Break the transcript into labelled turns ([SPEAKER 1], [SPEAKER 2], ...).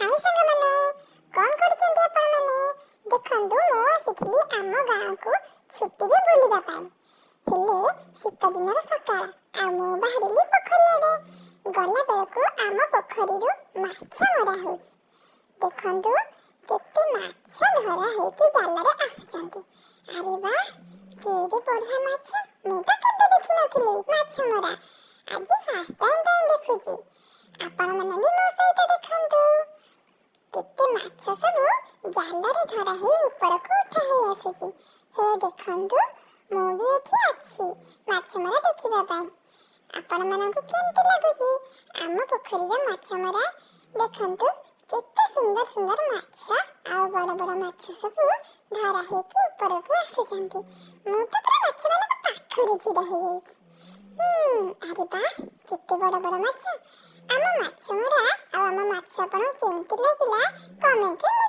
[SPEAKER 1] High ସାଙ୍ଗମାନେ, କ'ଣ କରୁଛନ୍ତି ଆପଣମାନେ? ଦେଖନ୍ତୁ, ମୁଁ ଆସିଥିଲି ଆମ ଗାଁକୁ ଛୁଟିରେ ବୁଲିବା ପାଇଁ। ହେଲେ ଶୀତ ଦିନର ସକାଳ ଆଉ ମୁଁ ବାହାରିଲି ପୋଖରୀ ଆଡ଼େ। ଗଲା ବେଳକୁ ଆମ ପୋଖରୀରୁ ମାଛ ମରା ହେଉଛି। ଦେଖନ୍ତୁ, କେତେ ମାଛ ଧରା ହେଇକି ଜାଲରେ ଆସୁଛନ୍ତି। ଆରେ ବା, କେଡ଼େ ବଢ଼ିଆ ମାଛ! ମୁଁ ତ କେବେ ଦେଖିନଥିଲି ମାଛ ମରା, ଆଜି ଫାର୍ଷ୍ଟ ଟାଇମ୍ ପାଇଁ ଦେଖୁଛି। ଆପଣମାନେ ବି ମୋ ସହିତ ଦେଖନ୍ତୁ, କେତେ ମାଛ ସବୁ ଜାଲରେ ଧରା ହେଇ ଉପରକୁ ଉଠା ହେଇ ଆସୁଛି। ହେ ଦେଖନ୍ତୁ, ମୁଁ ବି ଏଠି ଅଛି ମାଛ ମରା ଦେଖିବା ପାଇଁ। ଆପଣମାନଙ୍କୁ କେମିତି ଲାଗୁଛି ଆମ ପୋଖରୀର ମାଛ ମରା? ଦେଖନ୍ତୁ, କେତେ ସୁନ୍ଦର ସୁନ୍ଦର ମାଛ ଆଉ ବଡ଼ ବଡ଼ ମାଛ ସବୁ ଧରା ହେଇକି ଉପରକୁ ଆସୁଛନ୍ତି। ମୁଁ ତ ପୁରା ମାଛମାନଙ୍କ ପାଖରେ ଛିଡ଼ା ହେଇଯାଇଛି। ଆରେ ବା, କେତେ ବଡ଼ ବଡ଼ ମାଛ! ଆମ ମାଛ ମରା ଆଉ ଆମ ମାଛ ଆପଣଙ୍କୁ କେମିତି ଲାଗିଲା, କମେଣ୍ଟରେ